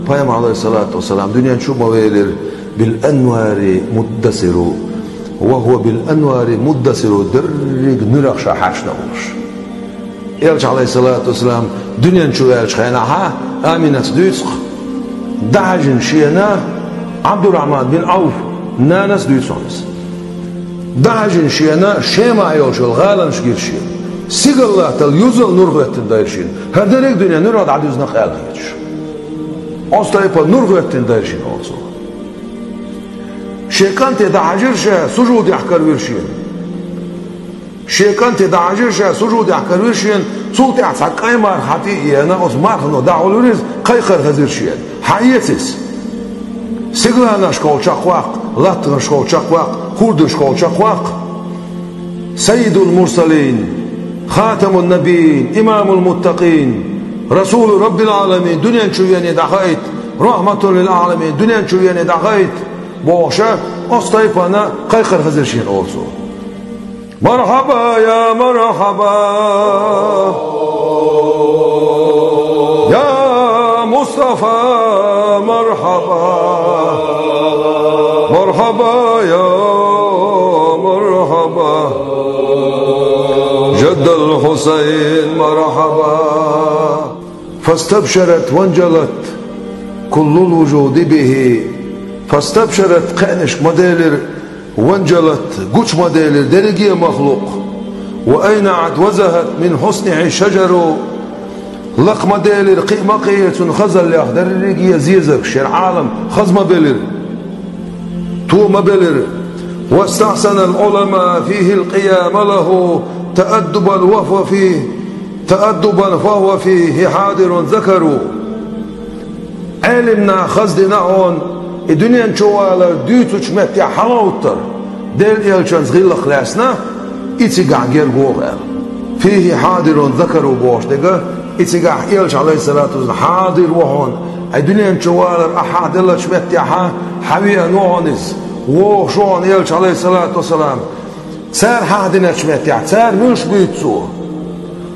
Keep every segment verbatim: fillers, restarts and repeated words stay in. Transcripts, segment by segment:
Пайхамар, алейхиссалату вассалам, дуьнен чу ма велира, бил анвари муддасиру, ва хува бил анвари муддасиру, деррига нуьрах ша хьаьршина волуш. Элча, алейхиссалату вассалам, дуьнен чу ваьллачу хенахьа, Аминас дуьйцу-кх, дӀахьаьжина шена, Абдурахман бин Ӏауф нанас дуьйцу хьуна иза. ДӀахьаьжина шена, Шемахь йолчу гӀаланаш гира шена. Сигал латтал юзал нур хӀоьттина дайра шена. ХӀара дерриг дуьне нуьрах дӀадуьзна-кх аьлла хеташ. Оцу тайпа нур хӀоьттина дайра шена олу цо. Шен кӀанте дӀахьаьжира ша, сужудехь каравира шена. Шен кӀанте дӀахьаьжира ша, сужудехь каравира шена, цул тӀаьхьа цхьа кӀайн марха хьан тӀе а еана, оцу мархано дӀахьулвира иза, кхайкхар хезира шена. Хьан эца иза? Сигаланашкахула чекхваккха, латтанашкахула чекхваккха, хӀордашкахула чекхваккха. Саййидул мурсалин, хатамун набийин, имамул муттакъин, расулу раббил Ӏаламин, дуьнен чу вене дӀахаийта, рахматул лил Ӏаламин, дуьнен чу вене дӀахаийта, бохуша, оцу тайпана кхайкхар хезира шена олу цо. Мархьаба, я мархьаба! Я Мустафа, мархьаба! Мархьаба, я мархьаба! Жаддал Хьусайн, мархьаба! Фастабшарат ванжалат куллул вужуди бихи. Фастабшарат, кхаьънашка ма делира, ванжалат, гучу ма делира дерриге а махлукъ. Ва айнаӀат вазахат мин хьуснихи шажару. Лакха ма делира, кхиъ ма кхиира цуьнан хазаллех дерриге а зезагаш, шен Ӏалам хаза ма белира. Ту ма белира. Вастахьсанал Ӏулама фихил къияма лаху тааддубан ва хува фихи, тааддубан фа хува фихи хьадирун закару. Ӏелим нах хаза дина хьуна, и дуьнен чу валар дуьйцучу меттехь хьалхавуттар, Делан элчанца гӀиллакх лаьцна, и цигахь герга вогӀу аьлла. Фихи хьадирун закару бохуш дерг, и цигахь элча, алейхиссалату вассалам, хьадир ву хьуна. Ай дуьнен чу валар ахьа деллачу меттехьа, хьан веана ву хьуна иза. ВогӀуш ву хьуна элча, алейхиссалату вассалам. Цара хьахдиначу меттехь, цара муьлш буьйцу цо?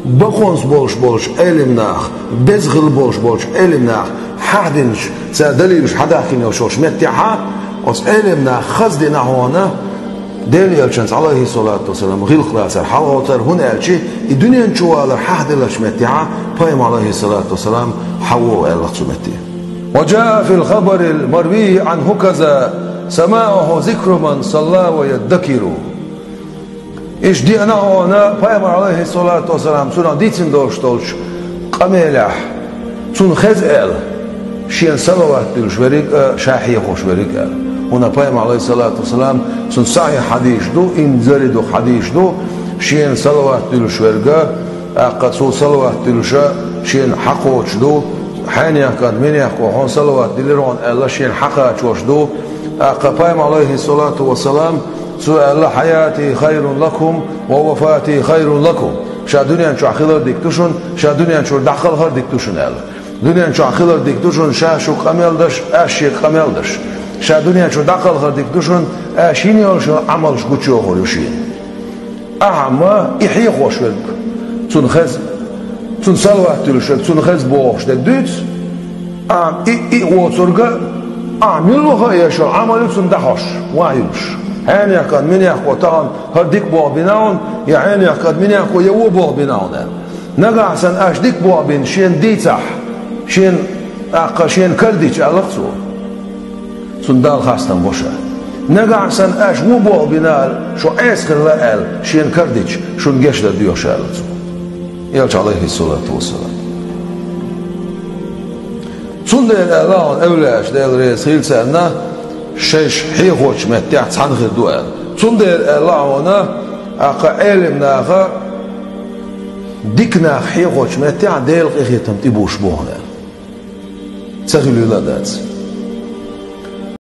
Бакъонца болуш болчу Ӏелим нах, беза хила болуш болчу Ӏелим нах хьахдинчу, цара далилаш хьадахкина йолуш йолчу меттехьа, оцу Ӏелим нах хаза дина хьуна, Делан элчанца, алейхиссалату вассалам, гӀиллакх лацар хьалхавуттар, хӀунда аьлча и дуьнен чу валар хьахделлачу меттехьа, пайхамар, алейхиссалату вассалам, хьан вогӀу аьлла цу метте. Ва жаа фил хабарил марвийи Ӏанху каза, самауху зикру ман салла ва яддакиру. Иштта деана хьуна пайхамар, алейхиссалату вассалам, цунах дийцина долуш долчу къамелехь, цунна хеза аьлла, шена салават дуьллуш верг а, ша хьехош верг а аьлла. ХӀунда пайхамар, алейхиссалату вассалам, цунна сахьихь хьадисаш ду, инзаре дукха хьадисаш ду, шена салават дуьллуш верг а, тӀаккха цо салават дуьллуша шена хьакхочуш ду, хьенех кӀант минех кхо хьуна салават дилира хьуна аьлла, шена хьакхачош ду, тӀаккха пайхамар, алейхиссалату вассалам, цо аьлла: «Хьаяти хайрун лакум ва вафати хайрун лакум». Ша дуьнен чохь хилар дика ду шуна, ша дуьнен чуьра дӀакхалхар дика ду шуна аьлла. Дуьнен чохь хилар дика ду шуна, ша шуьга къамел даш, аш шега къамел даш. Ша дуьнен чуьра дӀакхалхар дика ду шуна, аш йина йолу шуна Ӏамалш гучуйохур ю шена. Ахьа ма и хьехош верг, цунна хеза, цунна салават дуьллуш верг, цунна хеза бохуш дерг дуьйцу. Ахьа и, и а воцург а, ахьа мила ваха а еш йолу Ӏамал ю цунна дӀахьош, ван а юлуш. Хьенех кӀант минех кхо тахана хӀара дика болх бина хьуна, я хьенех кӀант минех кхо я вон болх бина хьуна аьлла. Нагахь санна аш дика болх бина шена дийцахь, шена, тӀаккха шена карадича аьлла цо. Цунна Далла хастам бо ша. Нагахь санна аш вон болх бина аьлла, шу Ӏеса хилла аьлла, шена карадича, шуна гечдар доьху ша аьлла цо. Элча, алейхиссалату вассалам. Цундела аьлла хьуна эвлаяаш, Дела реза хила царна, шайша хьехочу меттехь цхьаьна хир ду аьлла. Цундела аьлла хьуна, тӀаккха Ӏелим наха, дика нах хьехочу меттехь Делан къинхетам тӀебуш бу хьуна аьлла. Ца хилийла а дац.